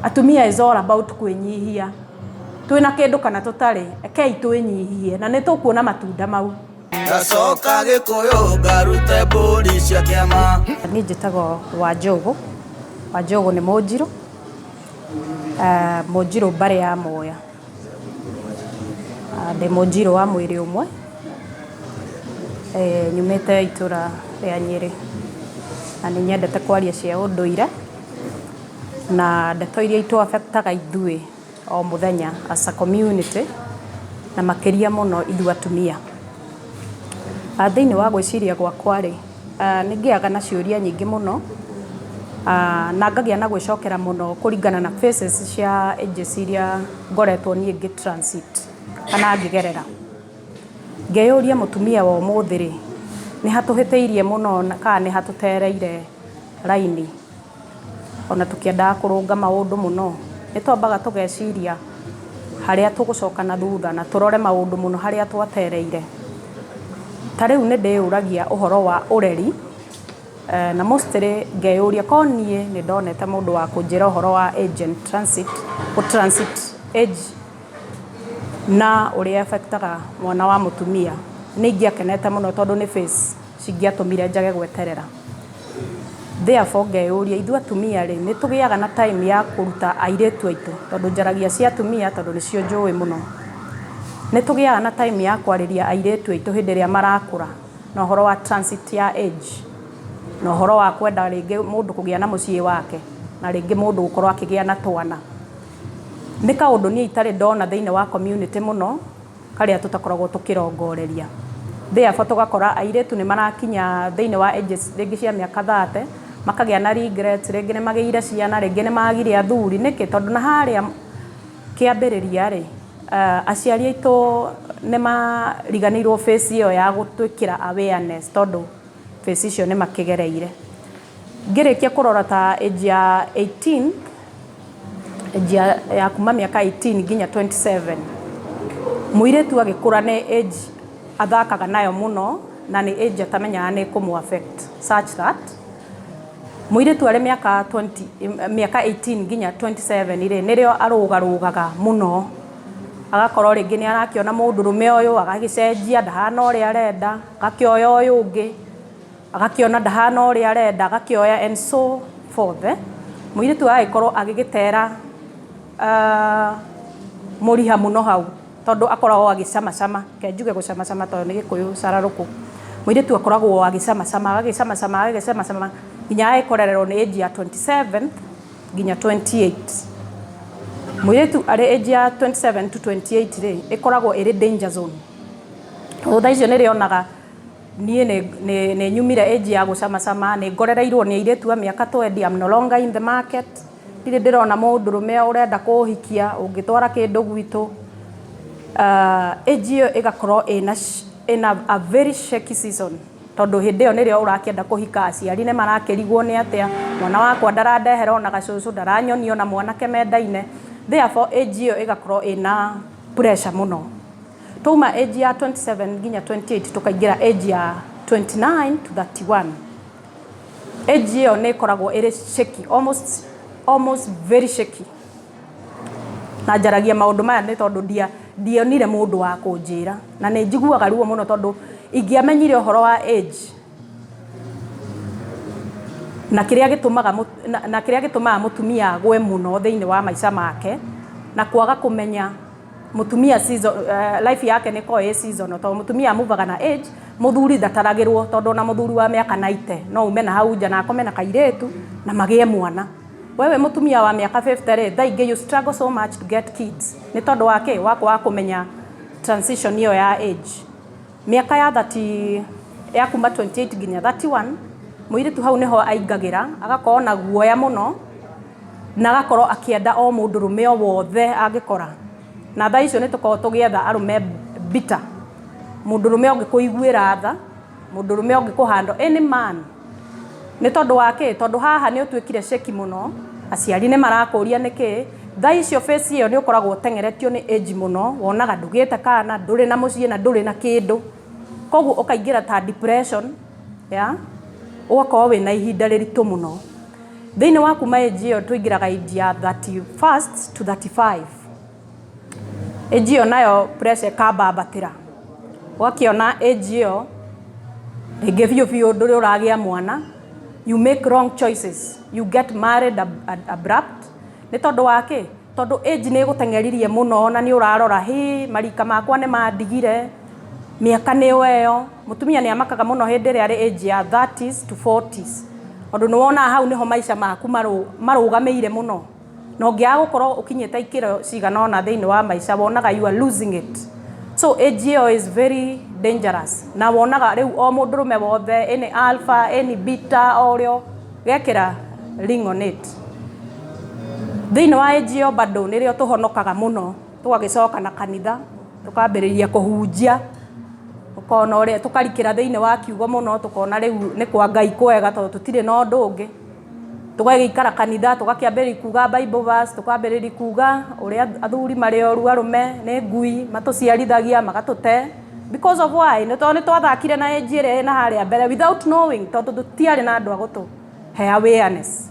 Atumia is all about kwĩnyihia. Twĩna kĩndũ kana tũtarĩ, rekei twĩnyihie na nĩ tũkuona matunda mau. Ngacoka Gĩkũyũ ngarute mbũri cia kĩama. Niĩ njĩtagwo Wanjũgũ, Wanjũgũ nĩ Mũnjirũ, Mũnjirũ mbarĩ ya Moya. Ndĩ Mũnjirũ wa mwĩrĩ ũmwe, nyumĩte itũra rĩa Nyĩrĩ, na nĩ nyendete kwaria cia ũndũire, na ndeto iria itũ affect aga ithuĩ o mũthenya as a community, na makĩria mũno ithuĩ atumia. Thĩinĩ wa gwĩciria gwakwa rĩ, nĩ ngĩaga na ciũria nyingĩ mũno, na ngagĩa na gwĩcokera mũno kũringana na phases cia ages iria ngoretwo niĩ ngĩ transit kana ngĩgerera. Ngeyũria mũtumia wa ũmũthĩ rĩ, nĩ hatũhĩtĩirie mũno kana nĩ hatũtereire raini? Ona tũkĩendaga kũrũnga maũndũ mũno, nĩ twambaga tũgeciria harĩa tũgũcoka na thutha na tũrore maũndũ mũno harĩa twatereire. Ta rĩu nĩ ndĩyũragia ũhoro wa ũreri, na mostly ngeyũria korwo niĩ nĩ ndonete mũndũ wa kũnjĩra ũhoro wa age and transit, gũ transit age na ũrĩa ĩ affect aga mwana wa mũtumia, nĩ ingĩakenete mũno tondũ nĩ phase cingĩatũmire njage gweterera. Therefore ngeyũria ithuĩ atumia rĩ, nĩ tũgĩaga na time ya kũruta airĩtu aitũ, tondũ njaragia cia atumia tondũ nĩcio njũĩ mũno. Nĩ tũgĩaga na time ya kwarĩria airĩtu aitũ hĩndĩ ĩrĩa marakũra na ũhoro wa transit ya age, na ũhoro wa kwenda rĩngĩ mũndũ kũgĩa na mũciĩ wake, na rĩngĩ mũndũ gũkorwo akĩgĩa na twana. Nĩ kaũndũ niĩ itarĩ ndona thĩinĩ wa community mũno, karĩa tũtakoragwo tũkĩrongoreria. Therefore tũgakora airĩtu nĩ marakinya thĩinĩ wa ages rĩngĩ cia mĩaka 30, makagĩa na regrets, rĩngĩ nĩ magĩire ciana, rĩngĩ nĩ magire athuri. Nĩkĩ? Tondũ na harĩa kĩambĩrĩria rĩ, aciari aitũ nĩ mariganĩirwo phase ĩyo ya gũtwĩkĩra awareness tondũ phase icio nĩ makĩgereire. Ngĩrĩkia kũrora ta age ya 18, age ya kuma mĩaka 18 nginya 27, mũirĩtu agĩkũra nĩ age athakaga nayo mũno na nĩ age atamenyaga nĩ ĩkũmũ affect such that mũirĩtu arĩ mĩaka 20, mĩaka 18 nginya 27 rĩ, nĩrĩo arũgarũgaga mũno, agakorwo rĩngĩ nĩ arakĩona mũndũrũme ũyũ agagĩcenjia ndahana ũrĩa arenda, agakĩoya ũyũ ũngĩ agakĩona ndahana ũrĩa arenda, agakĩoya and so forth. Mũirĩtu agagĩkorwo agĩgĩtera mũriha mũno hau tondũ akoragwo agĩcamacama, reke njuge gũcamacama tondũ nĩ Gĩkũyũ cararũkũ. Mũirĩtu akoragwo agĩcamacama, agagĩcamacama, agagĩcamacama nginya agagĩkorererwo nĩ age ya 27 nginya 28. Mũirĩtu arĩ age ya 27 to 28 rĩ, ĩkoragwo ĩrĩ danger zone. Tondũ thaa icio nĩrĩo onaga niĩ nĩ nyumire age ya gũcamacama, nĩ ngorereirwo nĩ airĩtu a mĩaka 20, I'm no longer in the market, ndirĩ ndĩrona mũndũrũme ũrenda kũhikia, ũngĩtwara kĩndũ gwitũ. Age ĩyo ĩgakorwo ĩna a very shaky season tondũ hĩndĩ ĩyo nĩrĩo ũrakĩenda kũhika, aciari nĩ marakĩrigwo nĩ atĩa, mwana wakwa ndarandehera ona gacũcũ, ndaranyonia ona mwanake mendaine. Therefore age ĩyo ĩgakorwo ĩna pressure mũno. Twauma age ya 27 nginya 28 tũkaingĩra age ya 29 to 31. Age ĩyo nĩ ĩkoragwo ĩrĩ shaky, almost, almost very shaky. Na njaragia maũndũ maya nĩ tondũ ndionire mũndũ wa kũnjĩra, na nĩ njiguaga ruo mũno tondũ ingĩamenyire ũhoro wa age na kĩrĩa gĩtũmaga na kĩrĩa gĩtũmaga mũtumia agwe mũno thĩinĩ wa maica make na kwaga kũmenya mũtumia season, life yake nĩ ĩkoragwo ĩ seasonal tondũ mũtumia amuvaga na age, mũthuri ndataragĩrwo tondũ ona mũthuri wa mĩaka 90 no ume na hau nja na akome na kairĩtu na magĩe mwana. Wewe mũtumia wa mĩaka 50 rĩ, thaa ingĩ you struggle so much to get kids nĩ tondũ wa kĩ? Wa kwaga kũmenya transition ĩyo ya age. Mĩaka ya 30, ya kuma 28 nginya 31, mũirĩtu hau nĩho aingagĩra, agakorwo na guoya mũno na agakorwo akĩenda o mũndũrũme o wothe angĩkora. Na thaa icio nĩ tũkoragwo tũgĩetha arũme bitter, mũndũrũme ũngĩkũiguĩra tha, mũndũrũme ũngĩkũ handle any man. Nĩ tondũ wa kĩ? Tondũ haha nĩ ũtuĩkire shaky mũno, aciari nĩ marakũria nĩkĩ, thaa icio phase ĩyo nĩ ũkoragwo ũteng'eretio nĩ age mũno, wonaga ndũgĩte kana, ndũrĩ na mũciĩ na ndũrĩ na kĩndũ. Koguo ũkaingĩra ta depression, yeah, ũgakorwo wĩna ihinda rĩritũ mũno. Thĩinĩ wa kuma age ĩyo tũingĩraga age ya 31st to 35. Age ĩyo nayo pressure ĩkambambatĩra. Ũgakĩona age ĩyo rĩngĩ biũ biũ ndũrĩ ũragĩa mwana, you make wrong choices, you get married abrupt. Nĩ tondũ wa kĩ? Tondũ age nĩ ĩgũteng'eririe mũno na nĩ ũrarora hĩ marika makwa nĩ mandigire, mĩaka nĩyo ĩyo. Mũtumia nĩ amakaga mũno hĩndĩ ĩrĩa arĩ age ya 30s to 40s. Tondũ nĩ wonaga hau nĩho maica maku marũgamĩire mũno. Na ũngĩaga gũkorwo ũkinyĩte ikĩro cigana ũna thĩinĩ wa maica wonaga you are losing it. So age ĩyo is very dangerous. Na wonaga rĩu o mũndũrũme wothe any alpha, any beta, o ũrĩa gekĩra ring on it. Thĩinĩ wa age ĩyo bado nĩrĩo tũhonokaga mũno tũgagĩcoka na kanitha tũkambĩrĩria kũhunjia ũkona ũrĩa tũkarikĩra thĩinĩ wa kiugo mũno tũkona rĩu nĩ kwa Ngai kwega tondũ tũtirĩ na ũndũ ũngĩ. Tũgagĩikara kanitha tũgakĩambĩrĩria kuga Bible verse, tũkambĩrĩria kuga ũrĩa athuri marĩ oru arũme nĩ ngui matũciarithagia magatũte. Because of why? Nĩ tondũ nĩ twathakire na age ĩrĩa ĩna harĩa mbere without knowing tondũ tũtiarĩ na andũ a gũtũhe awareness.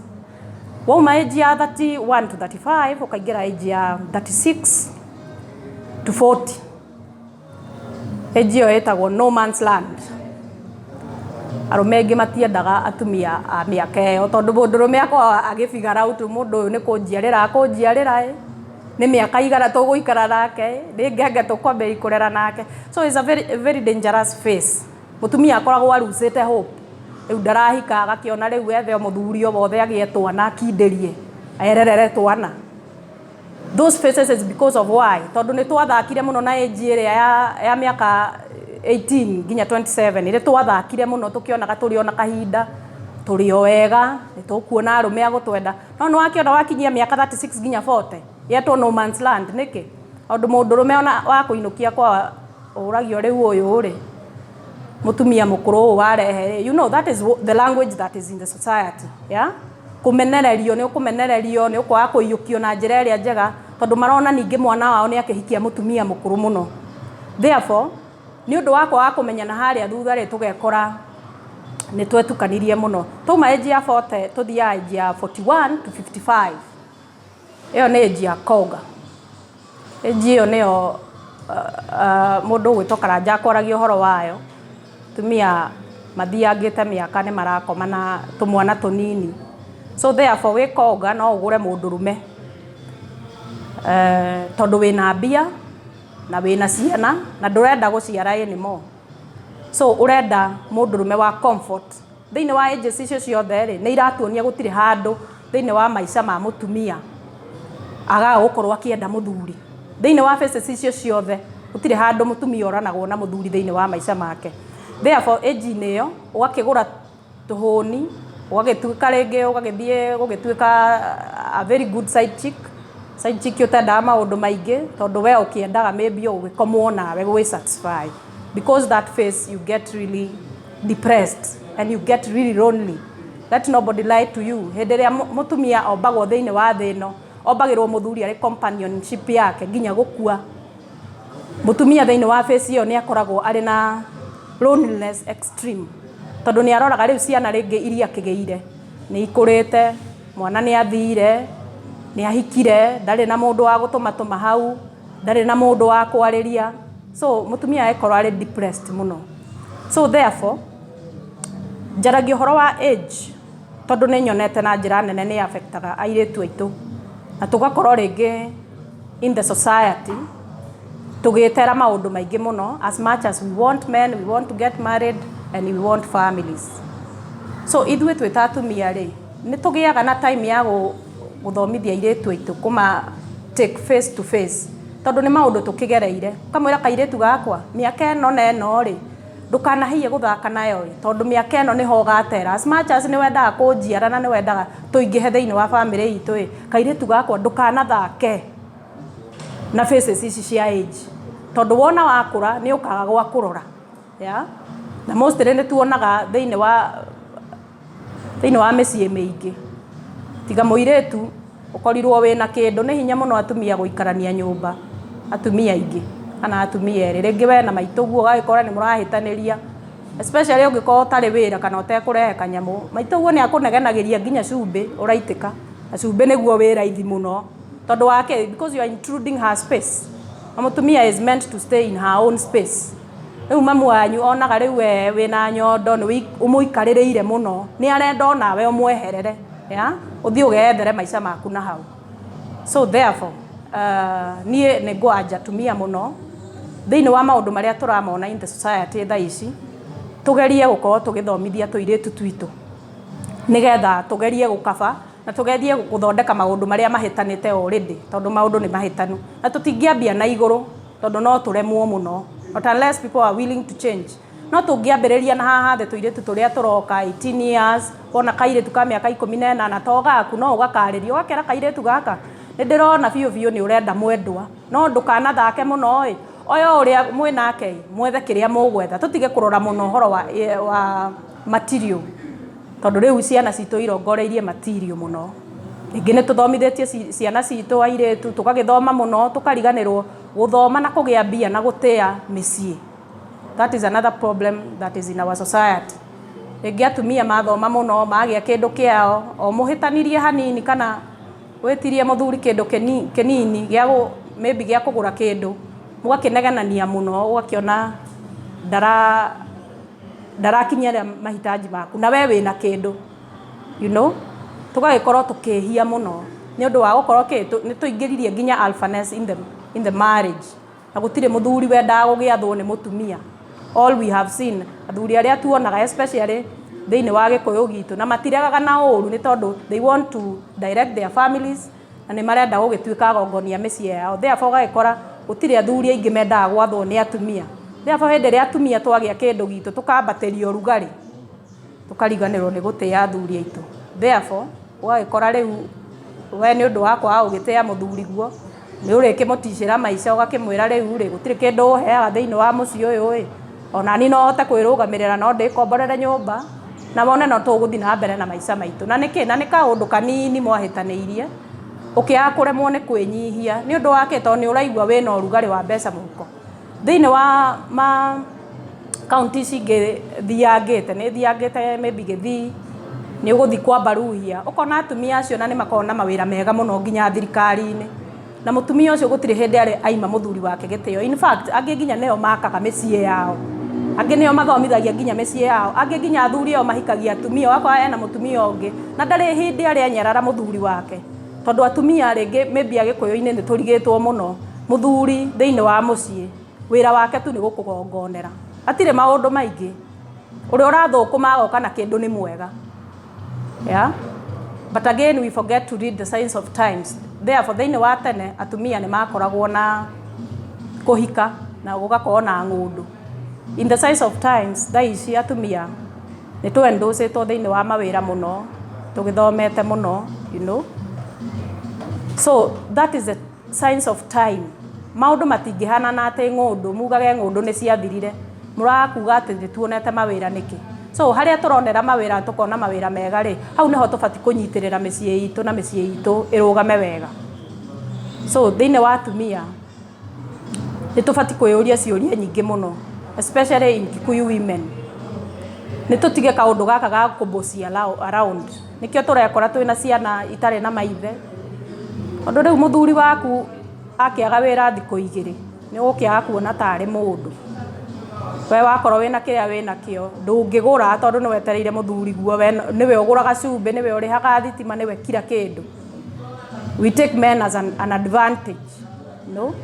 Wauma age ya 31 to 35 ũkaingĩra age ya 36 to 40. Age ĩyo ĩtagwo no man's land. Arũme aingĩ matiendaga atumia a mĩaka ĩyo tondũ mũndũrũme akoragwo agĩ figure out mũndũ ũyũ nĩ kũnjiarĩra akũnjiarĩra ĩ, nĩ mĩaka igana tũgũikara nake ĩ, nĩ ngenge tũkwambĩrĩria kũrera nake. So it's a very, very dangerous phase. Mũtumia akoragwo arucĩte hope. Rĩu ndarahika agakĩona rĩu ethe o mũthuri o wothe agĩe twana akindĩrie ererere twana. Those phases is because of why? Tondũ nĩ twathakire mũno na age ĩrĩa ya mĩaka 18 nginya 27 ĩrĩa twathakire mũno tũkĩonaga tũrĩ ona kahinda tũrĩ o wega nĩ tũkuona arũme a gũtwenda. No nĩ wakĩona wakinyia mĩaka 36 nginya 40 yetwo no man's land nĩkĩ? Tondũ mũndũrũme ona wa kũinũkia kwa ũragio rĩu ũyũ rĩ mũtumia mũkũrũ ũũ warehe you know that is the language that is in the society, yeah? Kũmenererio nĩ ũkũmenererio nĩ ũkwaga kũiyũkio na njĩra ĩrĩa njega tondũ marona ningĩ mwana wao nĩ akĩhikia mũtumia mũkũrũ mũno. Therefore nĩ ũndũ wa kwaga kũmenyana harĩa thutha rĩ tũgekora nĩ twetukanirie mũno. Twauma age ya 40 tũthiaga age ya 41 to 55. Ĩyo nĩ age ya cougar. Age ĩyo nĩyo mũndũ ũgwĩtwo Karanja akwaragia ũhoro wayo. Atumia mathiangĩte mĩaka nĩ marakoma na tũmwana tũnini. So therefore wĩ cougar no ũgũre mũndũrũme tondũ wĩna mbia na wĩna ciana na ndũrenda gũciara anymore. So ũrenda mũndũrũme wa comfort. Thĩinĩ wa ages icio ciothe rĩ nĩ iratuonia gũtirĩ handũ thĩinĩ wa maica ma mũtumia agaga gũkorwo akĩenda mũthuri. Thĩinĩ wa phases icio ciothe gũtirĩ handũ mũtumia oranagwo na mũthuri thĩinĩ wa maica make. Therefore age-inĩ ĩyo ũgakĩgũra tũhũni ũgagĩtuĩka rĩngĩ ũgagĩthiĩ gũgĩtuĩka a very good side chick. Side chick ũtendaga maũndũ maingĩ tondũ we ũkĩendaga maybe ũgĩkomwo nawe gwĩ satisfy. Because that phase you get really depressed and you get really lonely. Let nobody lie to you. Hĩndĩ ĩrĩa mũtumia ombagwo thĩinĩ wa thĩ ĩno, ombagĩrwo mũthuri arĩ companionship yake nginya gũkua. Mũtumia thĩinĩ wa phase ĩyo nĩ akoragwo arĩ na loneliness extreme. Tondũ nĩ aroraga rĩu ciana rĩngĩ iria akĩgĩire nĩ ikũrĩte, mwana nĩ athire, nĩ ahikire, ndarĩ na mũndũ wa gũtũmatũma hau, ndarĩ na mũndũ wa kwarĩria. So mũtumia ekorwo arĩ depressed mũno. So therefore njaragia ũhoro wa age tondũ nĩ nyonete na njĩra nene nĩ affectaga airĩtu aitũ na tũgakorwo rĩngĩ in the society tũgĩtera maũndũ maingĩ mũno as much as we want men, we want to get married and we want families. So ithuĩ twĩ ta atumia rĩ nĩ tũgĩaga na time ya gũthomithia airĩtu aitũ kũma take face to face tondũ nĩ maũndũ tũkĩgereire. Ũkamwĩra kairĩtu gakwa mĩaka ĩno na ĩno rĩ ndũkanahiye gũthaka nayo ĩ tondũ mĩaka ĩno nĩho ũgatera. As much as nĩ wendaga kũnjiara na nĩ wendaga tũingĩhe thĩinĩ wa bamĩrĩ itũ ĩ kairĩtu gakwa ndũkanathake na phases ici cia age tondũ wona wakũra nĩ ũkaga gwa kũrora. Yeah? Na mostly nĩ tuonaga thĩinĩ wa mĩciĩ mĩingĩ tiga mũirĩtu ũkorirwo wĩna kĩndũ nĩ hinya mũno atumia gũikarania nyũmba atumia aingĩ kana atumia erĩ rĩngĩ we na maitũguo ũgagĩkora nĩ mũrahĩtanĩria. Especially ũngĩkorwo ũtarĩ wĩra kana ũtekũrehe kanyamũ, maitũguo nĩ akũnegenagĩria nginya cumbĩ ũraitĩka, na cumbĩ nĩguo wĩ raithi mũno. Tondũ wa kĩ? Because you are intruding her space. Na mũtumia is meant to stay in her own space. Rĩu mamu wanyu onaga rĩu we wĩna nyondo nĩ ũmũikarĩrĩire mũno, nĩ arenda onawe ũmweherere, yeah? Ũthiĩ ũgethere maica maku na hau. So therefore, niĩ nĩ ngũ-urge atumia mũno thĩinĩ wa maũndũ marĩa tũramona in the society thaa ici, tũgerie gũkorwo tũgĩthomithia tũirĩtu twitũ nĩgetha tũgerie gũkaba na tũgerie gũthondeka maũndũ marĩa mahĩtanĩte already, tondũ maũndũ nĩ mahĩtanu. Na tũtingĩambia na igũrũ tondũ no tũremwo mũno, not unless people are willing to change. No tũngĩambĩrĩria na haha thĩ, tũirĩtu tũrĩa tũroka 18 years, wona kairĩtu ka mĩaka 18 to gaku, no ũgakarĩria, ũgakera kairĩtu gaka, nĩ ndĩrona biũ biũ nĩ ũrenda mwendwa, no ndũkanathake mũno ĩ, oya ũrĩa mwĩnake ĩ, mwethe kĩrĩa mũgwetha, tũtige kũrora mũno ũhoro wa material, tondũ rĩu ciana citũ irongoreirie material mũno. Rĩngĩ nĩ tũthomithĩtie ciana citũ airĩtu, tũgagĩthoma mũno, tũkariganĩrwo gũthoma na kũgĩa mbia na gũtĩa mĩciĩ. That is another problem that is in our society. Rĩngĩ atumia mathoma mũno, magĩa kĩndũ kĩao, o mũhĩtanirie hanini kana wĩtirie mũthuri kĩndũ kĩnini gĩa maybe gĩa kũgũra kĩndũ, mũgakĩnegenania mũno, ũgakĩona ndarakinyĩra mahitaji maku na we wĩna kĩndũ, tũgagĩkorwo tũkĩhia mũno nĩ ũndũ wa gũkorwo kĩ nĩ tũingĩririe nginya alphaness in the marriage, na gũtirĩ mũthuri wendaga gũgĩathwo nĩ mũtumia. All we have seen, athuri arĩa tuonaga, especially thĩinĩ wa Gĩkũyũ gitũ, na matiregaga na ũru, nĩ tondũ they want to direct their families na nĩ marenda gũgĩtuĩka agongonia mĩciĩ yao. Therefore ũgagĩkora gũtirĩ athuri aingĩ mendaga gwathwo nĩ atumia. Therefore, hĩndĩ ĩrĩa atumia twagĩa kĩndũ gitũ, tũkambatĩria ũrugarĩ, tũkariganĩrwo nĩ gũtĩa athuri aitũ. Therefore ũgagĩkora rĩu we nĩ ũndũ wa kwaga gũgĩtĩa mũthuri guo, nĩ ũrĩkĩmũticĩra maica, ũgakĩmwĩra rĩu rĩ, gũtirĩ kĩndũ ũheaga thĩinĩ wa mũciĩ ũyũ ĩ, ona niĩ no hote kwĩrũgamĩrĩra, no ndĩkomborere nyũmba na wone no tũgũthiĩ na mbere na maica maitũ. Na nĩkĩ? Na nĩ kaũndũ kanini mwahĩtanĩirie, ũkĩaga kũremwo nĩ kwĩnyihia. Nĩ ũndũ wa kĩ? Tondũ nĩ ũraigua wĩna ũrugarĩ wa mbeca mũhuko. Thĩinĩ wa ma kaunti ici ingĩ thiangĩte, nĩ thiangĩte maybe Gĩthii, nĩ ũgũthiĩ kwa Baruhia, ũkona atumia acio na nĩ makoragwo na mawĩra mega mũno nginya thirikari-inĩ, na mũtumia ũcio gũtirĩ hĩndĩ arĩ aima mũthuri wake gĩtĩo. In fact, angĩ nginya nĩo makaga mĩciĩ yao, angĩ nĩo mathomithagia nginya mĩciĩ yao, angĩ nginya athuri ao mahikagia atumia, ũgakora ena mũtumia ũngĩ na ndarĩ hĩndĩ arĩ anyarara mũthuri wake, tondũ atumia rĩngĩ maybe Agĩkũyũ-inĩ nĩ tũrigĩtwo mũno. Mũthuri thĩinĩ wa mũciĩ, wĩra wake tu nĩ gũkũgongonera, hatirĩ maũndũ maingĩ. Ũrĩa ũrathũkũma agoka na kĩndũ nĩ mwega, yeah? But again, we forget to read the signs of times. Therefore, thĩinĩ wa tene atumia nĩ makoragwo na kũhika na gũgakorwo na ng'ũndũ. In the signs of times thaa ici, atumia nĩ twendũcĩtwo thĩinĩ wa mawĩra mũno, tũgĩthomete mũno. So that is the signs of time. Maũndũ matingĩhanana atĩ ng'ũndũ mugage ng'ũndũ nĩ ciathirire, mũrakuga atĩ nĩ tuonete mawĩra nĩkĩ? So harĩa tũronera mawĩra, tũkona mawĩra mega rĩ, hau nĩho tũbatiĩ kũnyitĩrĩra mĩciĩ itũ na mĩciĩ itũ ĩrũgame wega. So thĩinĩ wa atumia nĩ tũbatiĩ kwĩyũria ciũria nyingĩ mũno, especially in Kikuyu women. Nĩ tũtige kaũndũ gaka ga kũbũcia around. Nĩkĩo tũrekora twĩna ciana itarĩ na maithe, tondũ rĩu mũthuri waku akĩaga wĩra thikũ 2, nĩ ũgũkĩaga kuona tarĩ mũndũ. We wakorwo wĩna kĩrĩa wĩna kĩo, ndũngĩgũra tondũ nĩ wetereire mũthuri guo. We nĩwe ũgũraga cumbĩ, nĩwe ũrĩhaga thitima, nĩwe kila kĩndũ. We take men as an advantage, no?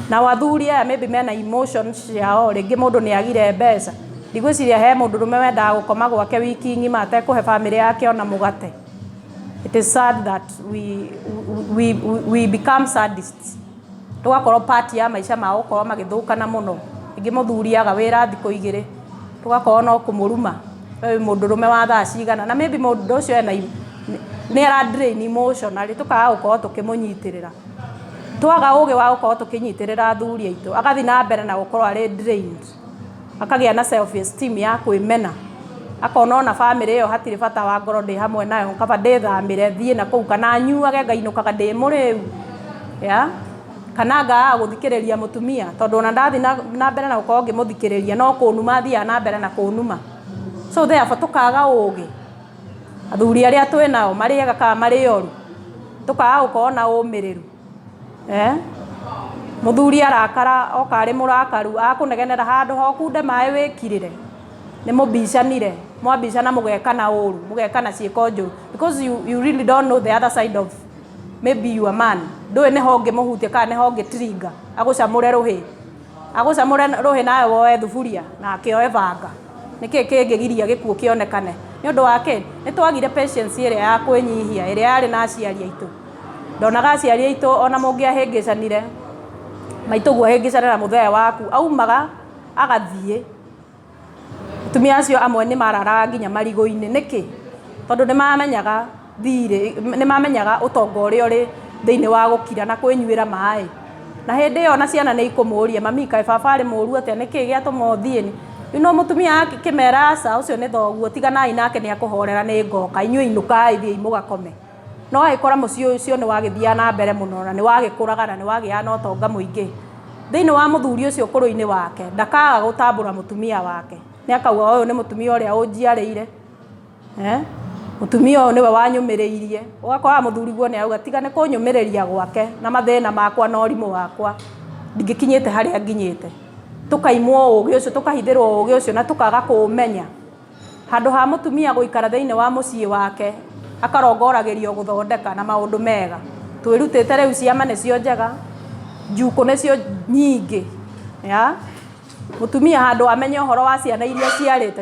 Na athuri aya maybe mena emotions ciao. Rĩngĩ mũndũ nĩ agire mbeca. Ndigwĩciria he mũndũrũme wendaga gũkoma gwake wiki ng'ima atekũhe bamĩrĩ yake ona mũgate. It is sad that we become sadists, tũgakorwo part ya maica mao gũkorwo magĩthũkana mũno. Rĩngĩ mũthuri aga wĩra thikũ 2, tũgakorwo no kũmũruma, we wĩ mũndũrũme wa thaa cigana? Na maybe mũndũ ũcio ena nĩ ara drain emotionally, tũkaga gũkorwo tũkĩmũnyitĩrĩra. Twaga ũgĩ wa gũkorwo tũkĩnyitĩrĩra athuri aitũ, agathiĩ na mbere na gũkorwo arĩ drained, akagĩa na self esteem ya kwĩmena, akona ona bamĩrĩ ĩyo hatirĩ bata wa ngorwo ndĩ hamwe nayo, kaba ndĩthamĩre thiĩ na kũu kana nyuage ngainũkaga ndĩ mũrĩu, yeah? Kana ngaaga gũthikĩrĩria mũtumia, tondũ ona ndathiĩ na mbere na gũkorwo ngĩmũthikĩrĩria, no kũnuma athiaga na mbere na kũnuma. So therefore tũkaga ũgĩ, athuri arĩa twĩ nao marĩ ega kana marĩ oru, tũkaga gũkorwo na ũmĩrĩru. Eh? Mũthuri arakara oka arĩ mũrakaru, akũnegenera handũ ha ũkunde maĩ wĩkirĩre, nĩ mũbicanire, mwabicana mũgekana ũru, mũgekana ciĩko njũru. Because you really don't know the other side of maybe your man. Ndũĩ nĩho ũngĩmũhutia kana nĩho ũngĩ trigger, agũcamũre rũhĩ. Agũcamũre rũhĩ nawe woe thuburia nake oe banga. Nĩkĩ kĩngĩgiria gĩkuũ kĩonekane? Nĩ ũndũ wa kĩ? Nĩ twagire patience ĩrĩa ya kwĩnyihia, ĩrĩa yarĩ na aciari aitũ. Ndonaga aciari aitũ ona mũngĩahĩngĩcanire, maitũguo ahĩngĩcane na mũthee waku, aumaga agathiĩ. Atumia acio amwe nĩ mararaga nginya marigũ-inĩ. Nĩkĩ? Tondũ nĩ mamenyaga thirĩ, nĩ mamenyaga ũtonga ũrĩa ũrĩ thĩinĩ wa gũkira na kwĩnyuĩra maĩ. Na hĩndĩ ĩyo ona ciana nĩ ikũmũria, mami kaĩ baba arĩ mũru atĩa, nĩkĩ gĩatũma ũthiĩ? Mũtumia akĩmera aca, ũcio nĩ thoguo, tiganai nake nĩ akũhorera nĩ ngoka, inyuĩ inũkai thiĩi mũgakome. No agĩkora mũciĩ ũcio nĩ wagĩthiaga na mbere mũno na nĩ wagĩkũraga na nĩ wagĩaga na ũtonga mũingĩ. Thĩinĩ wa mũthuri ũcio ũkũrũ-inĩ wake, ndakaga gũtambũra mũtumia wake. Nĩ akauga ũyũ nĩ mũtumia ũrĩa ũnjiarĩire. Eh? Mũtumia ũyũ nĩwe wanyũmĩrĩirie. Ũgakora mũthuri guo nĩ auga tiga nĩ kũnyũmĩrĩria gwake na mathĩna makwa na ũrimũ wakwa, ndingĩkinyĩte harĩa nginyĩte. Tũkaimwo ũgĩ ũcio, tũkahithĩrwo ũgĩ ũcio na tũkaga kũũmenya. Handũ ha mũtumia gũikara thĩinĩ wa mũciĩ wake, akarongoragĩrio gũthondeka na maũndũ mega. Twĩrutĩte rĩu ciama nĩcio njega, njukũ nĩcio nyingĩ. Ya? Mũtumia handũ amenye ũhoro wa ciana iria aciarĩte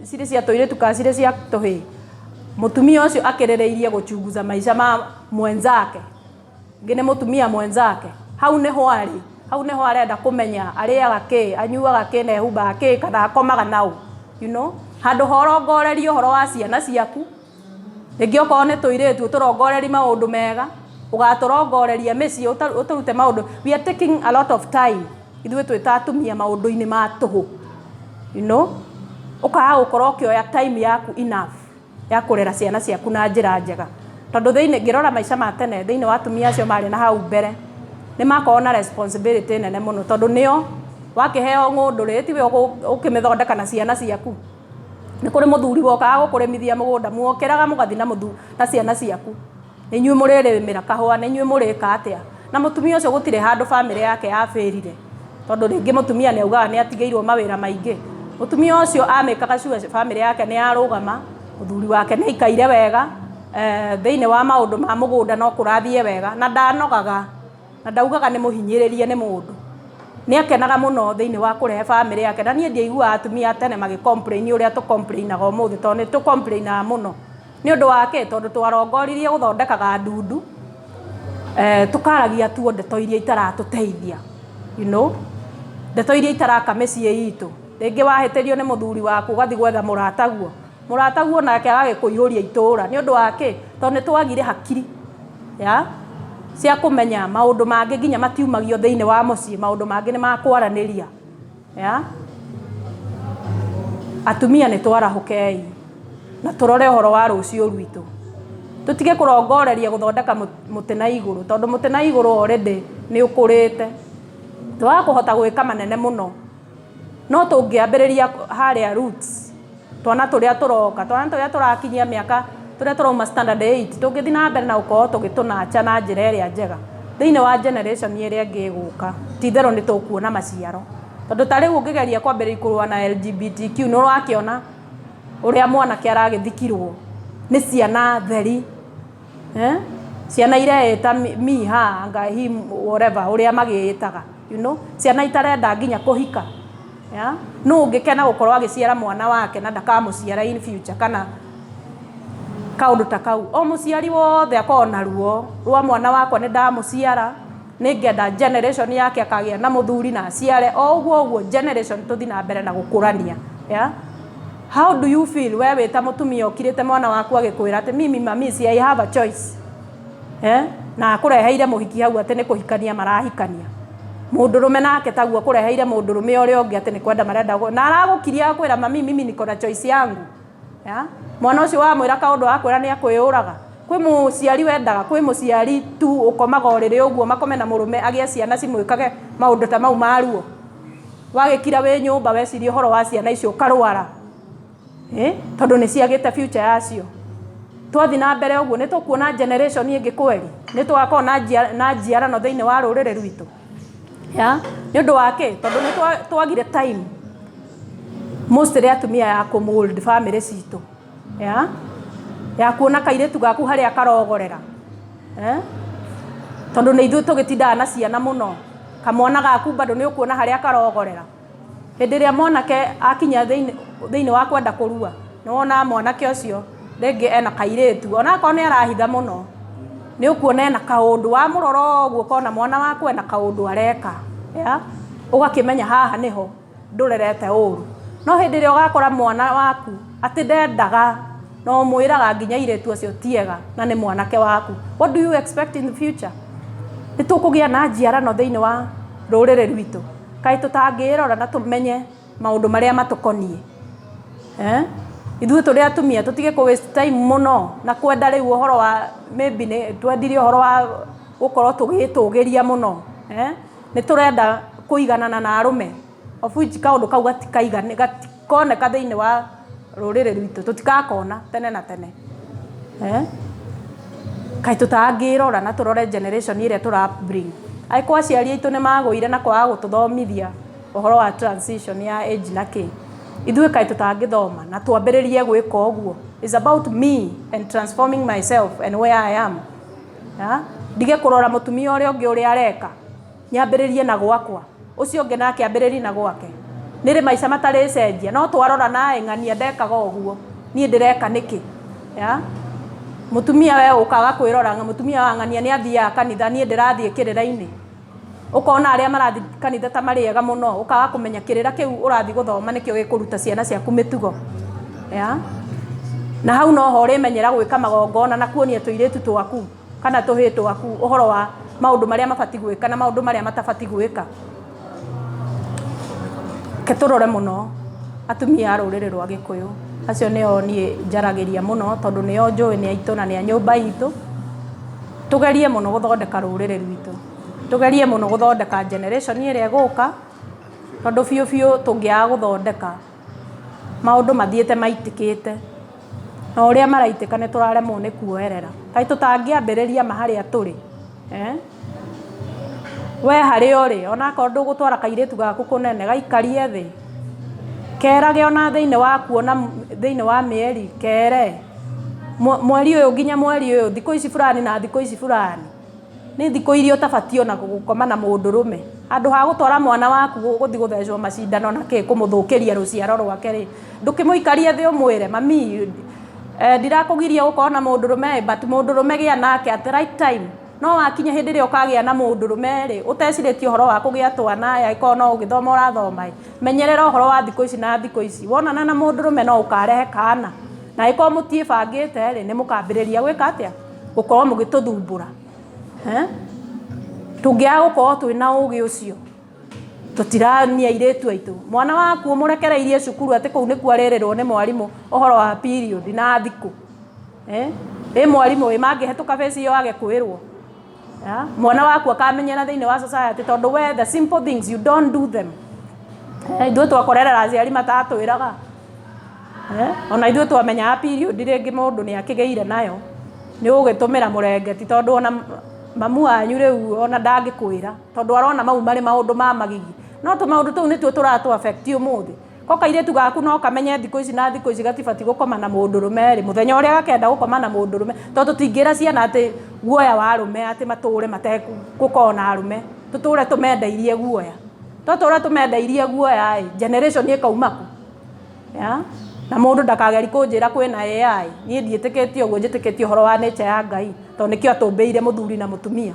cirĩ cia tũirĩtu kana cirĩ cia tũhĩĩ, mũtumia ũcio akĩrĩrĩirie gũchunguza maica ma mwenzake. Ũngĩ nĩ mũtumia mwenzake. Hau nĩho arĩ, hau nĩho arenda kũmenya arĩaga kĩ, anyuaga kĩ na ehumbaga kĩ kana akomaga na ũ. You know? Handũ ha ũrongorerie ũhoro wa ciana ciaku, rĩngĩ okorwo nĩ tũirĩtu ũtũrongorerie maũndũ mega, ũgatũrongoreria mĩciĩ ũtũrute maũndũ. We are taking a lot of time ithuĩ twĩ ta atumia maũndũ-inĩ ma tũhũ. You know? Ũkaga gũkorwo ũkĩoya time yaku enough ya kũrera ciana ciaku na njĩra njega. Tondũ thĩinĩ ngĩrora maica ma tene thĩinĩ wa atumia acio marĩ na hau mbere, nĩ makoragwo na responsibility nene mũno tondũ nĩo wakĩheo ng'ũndũ rĩ, tiwe ũkĩmĩthondeka na ciana ciaku. Nĩ kũrĩ mũthuri wokaga gũkũrĩmithia mũgũnda, muokĩraga mũgathiĩ na ciana ciaku. Nĩ inyuĩ mũrĩrĩmĩra kahũa, nĩ inyuĩ mũrĩka atĩa. Na mũtumia ũcio gũtirĩ handũ bamĩrĩ yake yabĩrire. Tondũ rĩngĩ mũtumia nĩ augaga nĩ atigĩirwo mawĩra maingĩ. Mũtumia ũcio amĩkaga sure bamĩrĩ yake nĩ yarũgama, mũthuri wake nĩ aikaire wega, thĩinĩ wa maũndũ ma mũgũnda no kũrathiĩ wega, na ndanogaga, na ndaugaga nĩ mũhinyĩrĩrie nĩ mũndũ. Nĩ akenaga mũno thĩinĩ wa kũrehe bamĩrĩ yake. Na niĩ ndiaiguaga atumia a tene magĩ complain ũrĩa tũ complain aga ũmũthĩ, tondũ nĩ tũ complain aga mũno. Nĩ ũndũ wa kĩ? Tondũ twarongoririe gũthondekaga ndundu, tũkaragia tuo ndeto iria itaratũteithia. You know? Ndeto iria itaraka mĩciĩ itũ. Rĩngĩ wahĩtĩrio nĩ mũthuri waku ũgathiĩ gwetha mũrataguo. Mũrataguo nake agagĩkũihũria itũra. Nĩ ũndũ wa kĩ? Tondũ nĩ twagire hakiri ya cia kũmenya maũndũ mangĩ nginya matiumagio thĩinĩ wa mũciĩ, maũndũ mangĩ nĩ ma kwaranĩria. Ya? Atumia nĩ twarahũkei na tũrore ũhoro wa rũciũ rwitũ. Tũtige kũrongoreria gũthondeka mũtĩ na igũrũ, tondũ mũtĩ na igũrũ already nĩ ũkũrĩte. Twaga kũhota gwĩka manene mũno. No tũngĩambĩrĩria harĩa roots, twana tũrĩa tũroka, twana tũrĩa tũrakinyia mĩaka, tũrĩa tũrauma standard 8, tũngĩthiĩ na mbere na gũkorwo tũgĩtũnacha na njĩra ĩrĩa njega, thĩinĩ wa generation ĩrĩa ĩngĩ ĩgũka, ti itherũ nĩ tũkuona maciaro. Tondũ ta rĩu ũngĩgeria kwambĩrĩria kũrũa na LGBTQ, nĩ ũrakĩona ũrĩa mwanake aragĩthikirwo nĩ ciana theri. Eh? Ciana ireĩta me, her, anga him, whatever, ũrĩa magĩĩtaga. You know? Ciana itarenda nginya kũhika. Yeah? Nũ ũngĩkena gũkorwo agĩciara mwana wake na ndakamũciara in future kana kaũndũ ta kau. O mũciari wothe akoragwo na ruo rwa mwana wakwa nĩ ndamũciara, nĩ ngenda generation yake akagĩa na mũthuri na aciare, o ũguo ũguo generation tũthiĩ na mbere na gũkũrania. Yeah? How do you feel we wĩ ta mũtumia ũkirĩte mwana waku agĩkwĩra atĩ mimi mami si I have a choice. Eh? Na akũreheire mũhiki hau atĩ nĩ kũhikania marahikania. Mũndũrũme nake taguo akũreheire mũndũrũme ũrĩa ũngĩ atĩ nĩ kwenda marenda na aragũkiria agakwĩra mami mimi niko na choice yangu. Ya? Mwana ũcio wamwĩra kaũndũ akwĩra nĩ akwĩyũraga. Kwĩ mũciari wendaga, kwĩ mũciari tu ũkomaga ũrĩrĩ ũguo makome na mũrũme agĩe ciana cimwĩkage maũndũ ta mau ma ruo. Wagĩkira wĩ nyũmba weciria ũhoro wa ciana icio ũkarwara. Eh? Tondũ nĩ ciagĩte future yacio. Twathiĩ na mbere ũguo nĩ tũkuona generation ĩngĩ kweli? Nĩ tũgakorwo na njiarano thĩinĩ wa rũrĩrĩ rwitũ? Ya? Nĩ ũndũ wa kĩ? Tondũ nĩ twagire time mostly atumia ya kũ mold family citũ. Ya? Ya kuona kairĩtu gaku harĩa karogorera. Eh? Tondũ nĩ ithuĩ tũgĩtindaga na ciana mũno. Kamwana gaku bado nĩ ũkuona harĩa karogorera. Hĩndĩ ĩrĩa mwanake akinya thĩinĩ wa kwenda kũrua, nĩ wonaga mwanake ũcio rĩngĩ ena kairĩtu, onakorwo nĩ arahitha mũno, nĩ ũkuona ena kaũndũ, wamũrora ũguo ũkona mwana waku ena kaũndũ areka, ya, ũgakĩmenya haha nĩho ndũrerete ũru. No hĩndĩ ĩrĩa ũgakora mwana waku atĩ ndendaga, na ũmwĩraga nginya airĩtu acio ti ega na nĩ mwanake waku, what do you expect in the future? Nĩ tũkũgĩa na njiarano thĩinĩ wa rũrĩrĩ rwitũ? Kaĩ tũtangĩĩrora na tũmenye maũndũ marĩa matũkoniĩ? Eh? Ithuĩ tũrĩ atumia tũtige kũ waste time mũno na kwenda rĩu ũhoro wa maybe nĩ twendirie ũhoro wa gũkorwo tũgĩĩtũgĩria mũno. Eh? Nĩ tũrenda kũiganana na arũme, of which kaũndũ kau gatikoneka thĩinĩ wa rũrĩrĩ rwitũ, tũtigakona tene na tene. Eh? Kaĩ tũtangĩrora na tũrore generation ĩrĩa tũra bring. Angĩkorwo aciari aitũ nĩ magũire na kwaga gũtũthomithia ũhoro wa transition ya age na kĩ, ithuĩ kaĩ tũtangĩthoma na twambĩrĩrie gwĩka ũguo. It's about me and transforming myself and where I am. Ya? Ndige kũrora mũtumia ũrĩa ũngĩ ũrĩa areka, nyambĩrĩrie na gwakwa, ũcio ũngĩ nake ambĩrĩrie na gwake. Nĩ rĩ maica matarĩcenjia? No twarora naĩ ng'ania ndekaga ũguo, niĩ ndĩreka nĩkĩ? Ya? Mũtumia we ũkaga kwĩrora, mũtumia wa ng'ania nĩ athiaga kanitha, niĩ ndĩrathiĩ kĩrĩra-inĩ. Ũkona arĩa marathiĩ kanitha ta marĩ ega mũno, ũkaga kũmenya kĩrĩra kĩu ũrathiĩ gũthoma nĩkĩo gĩkũruta ciana ciaku mĩtugo. Ya? Na hau noho ũrĩmenyera gwĩka magongona na kuonia tũirĩtu twaku kana tũhĩĩ twaku ũhoro wa maũndũ marĩa mabatiĩ gwĩka na maũndũ marĩa matabatiĩ gwĩka. Reke tũrore mũno atumia a rũrĩrĩ rwa Gĩkũyũ, acio nĩo niĩ njaragĩria mũno tondũ nĩo njũĩ nĩ aitũ na nĩ a nyũmba itũ. Tũgerie mũno gũthondeka rũrĩrĩ rwitũ, tũgerie mũno gũthondeka generation ĩrĩa ĩgũka, tondũ biũ biũ tũngĩaga gũthondeka maũndũ mathiĩte maitĩkĩte, na ũrĩa maraitĩka nĩ tũraremwo nĩ kuoerera. Kaĩ tũtangĩambĩrĩria ma harĩa tũrĩ? Eh? We harĩa ũrĩ, onakorwo ndũgũtwara kairĩtu gaku kũnene, gaikarie thĩ, kerage ona thĩinĩ wa kuona thĩinĩ wa mĩeri, kere mweri ũyũ nginya mweri ũyũ, thikũ ici fulani na thikũ ici fulani, nĩ thikũ iria ũtabatiĩ ona gũkoma na mũndũrũme. Handũ ha gũtwara mwana waku gũthiĩ gũthecwo macindano na kĩ, kũmũthũkĩria rũciaro rwake rĩ, ndũkĩmũikarie thĩ ũmwĩre, mami, ndirakũgiria gũkorwo na mũndũrũme but mũndũrũme gĩa nake at the right time. No wakinya hĩndĩ ĩrĩa ũkagĩa na mũndũrũme rĩ, ũtecirĩtie ũhoro wa kũgĩa twana ĩ, angĩkorwo no gũgĩthoma ũrathoma ĩ, menyerera ũhoro wa thikũ ici na thikũ ici. Wonana na mũndũrũme no ũkarehe kana, na angĩkorwo mũtiĩbangĩte rĩ, nĩ mũkambĩrĩria gwĩka atĩa? Gũkorwo mũgĩtũthumbũra. Tũngĩaga gũkorwo twĩna ũgĩ ũcio, tũtirania airĩtu aitũ. Mwana waku ũmũrekereirie cukuru atĩ kũu nĩkuo arerĩrwo nĩ mwarimũ ũhoro wa period na thikũ. Ĩ mwarimũ ĩ mangĩhetũka phase ĩyo age kwĩrwo? Mwana waku akamenyera thĩinĩ wa society tondũ we the simple things you don't do them. Ithuĩ twakorerera aciari matatwĩraga. Ona ithuĩ twamenyaga period rĩngĩ mũndũ nĩ akĩgĩire nayo, nĩ ũgũgĩtũmĩra mũrengeti tondũ ona mamu wanyu rĩu ona ndangĩkwĩra tondũ arona mau marĩ maũndũ ma magigi. No tũmaũndũ tũu nĩtuo tũratũ affect ũmũthĩ. Ko kairĩtu gaku no kamenye thikũ ici na thikũ ici gatibatiĩ gũkoma na mũndũrũme rĩ, mũthenya ũrĩa gakenda gũkoma na mũndũrũme, tondũ tũtingĩra ciana atĩ guoya wa arũme atĩ matũre mategũkorwo na arũme, tũtũre tũmendeirie guoya. Twatũra tũmendeirie guoya ĩ, generation ĩkauma kũ? Ya? Na mũndũ ndakagerie kũnjĩra kwĩna AI, niĩ ndiĩtĩkĩtie ũguo, njĩtĩkĩtie ũhoro wa nature ya Ngai, tondũ nĩkĩo atũmbĩire mũthuri na mũtumia.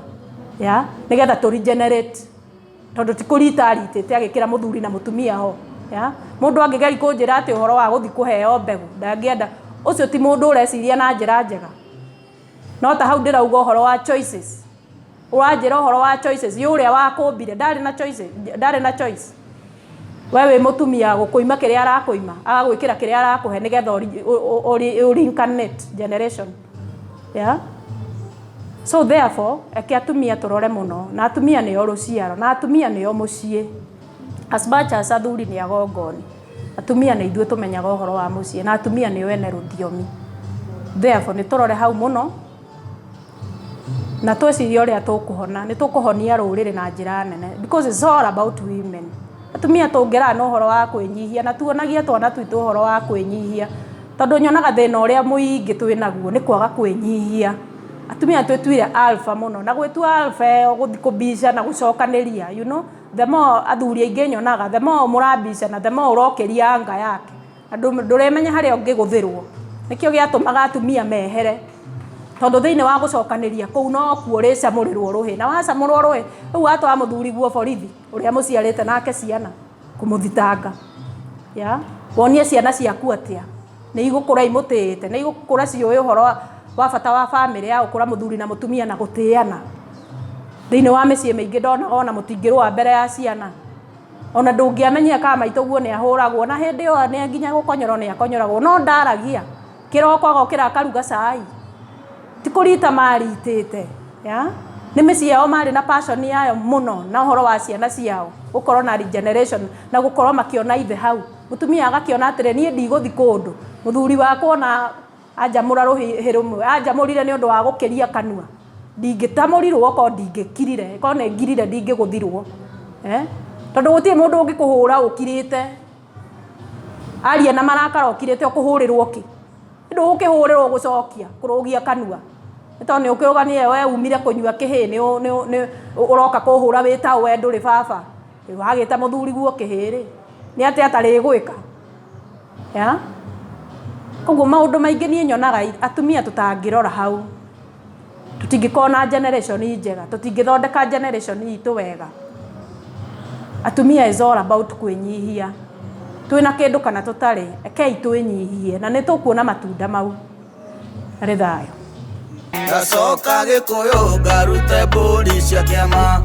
Ya? Nĩgetha tũ regenerate. Tondũ ti kũrita aritĩte agĩkĩra mũthuri na mũtumia ho. Ya? Mũndũ angĩgeria kũnjĩra atĩ ũhoro wa gũthiĩ kũheo mbegũ, ndangĩenda, ũcio ti mũndũ ũreciria na njĩra njega. No ta hau ndĩrauga ũhoro wa choices. Ũranjĩra ũhoro wa choices, ĩ ũrĩa wakũmbire ndarĩ na choices, ndarĩ na choice? We wĩ mũtumia gũkũima kĩrĩa arakũima, agagwĩkĩra kĩrĩa arakũhe nĩgetha ũ reincarnate generation. Yeah, so therefore eke atumia tũrore mũno, na atumia nĩo rũciaro, na atumia nĩo mũciĩ. As much as athuri nĩ agongoni, atumia nĩ ithuĩ tũmenyaga ũhoro wa mũciĩ, na atumia nĩo ene rũthiomi. Therefore nĩ tũrore hau mũno na twĩcirie ũrĩa tũkũhona, nĩ tũkũhonia rũrĩrĩ na njĩra nene, because it's all about women. Atumia tũngĩraga na ũhoro wa kwĩnyihia na tuonagie twana twitũ ũhoro wa kwĩnyihia, tondũ nyonaga thĩna ũrĩa mũingĩ twĩnaguo nĩ kwaga kwĩnyihia. Atumia twĩtuire alpha mũno, na gwĩtua alpha ĩyo gũthiĩ kũbica na gũcokanĩria, the more athuri aingĩ nyonaga, the more mũrabicana, the more ũrokĩria anga yake, na ndũrĩmenya harĩa ũngĩgũthĩrwo. Nĩkĩo gĩatũmaga atumia mehere, tondũ thĩinĩ wa gũcokanĩria kũu nokuo ũrĩcamũrĩrwo rũhĩ, na wacamũrwo rũhĩ rĩu watwara mũthuri guo borithi ũrĩa mũciarĩte nake ciana kũmũthitanga ya wonie ciana ciaku atĩa nĩ igũkũra imũtĩĩte, nĩ igũkũra ciũĩ ũhoro wa bata wa bamĩrĩ ya gũkũra mũthuri na mũtumia na gũtĩana. Thĩinĩ wa mĩciĩ mĩingĩ ndonaga ona mũtingĩrũa mbere ya ciana, ona ndũngĩamenyire kana maitũ guo nĩ ahũragwo, na hĩndĩ ĩyo nĩ nginya gũkonyorwo nĩ akonyoragwo, no ndaragia. Kĩroko agokĩra akaruga cai, ti kũrita maritĩte ya nĩ mĩciĩ yao marĩ na passion yayo mũno na ũhoro wa ciana ciao gũkorwo na regeneration na gũkorwo makĩona ithe hau. Mũtumia agakĩona atĩrĩ, niĩ ndigũthi kũndũ, mũthuri wakwa ona anjamũra rũhĩ rũmwe anjamũrire nĩ ũndũ wa gũkĩria kanua, ndingĩtamũrirwo okorwo ndingĩkirire, korwo nĩ ngirire ndingĩgũthirwo, eh, tondũ gũtirĩ mũndũ ũngĩkũhũra ũkirĩte, aria na marakara ũkirĩte, ũkũhũrĩrwo kĩ? Ndũgũkĩhũrĩrwo gũcokia kũrũgia kanua nĩ tondũ nĩ ũkĩũganie we umire kũnyua kĩhĩ, nĩ ũroka kũhũra wĩ ta we ndũrĩ baba wagĩta mũthuri guo kĩhĩ rĩ, nĩ atĩa atarĩ gwĩka ya. Koguo maũndũ maingĩ niĩ nyonaga atumia tũtangĩrora hau, tũtingĩkorwo na generation njega, tũtingĩthondeka generation itũ wega. Atumia is all about kwĩnyihia. Twĩna kĩndũ kana tũtarĩ, rekei twĩnyihie na nĩ tũkuona matunda mau. Arĩ thayũ. Ngacoka Gĩkũyũ ngarute mbũri cia kĩama.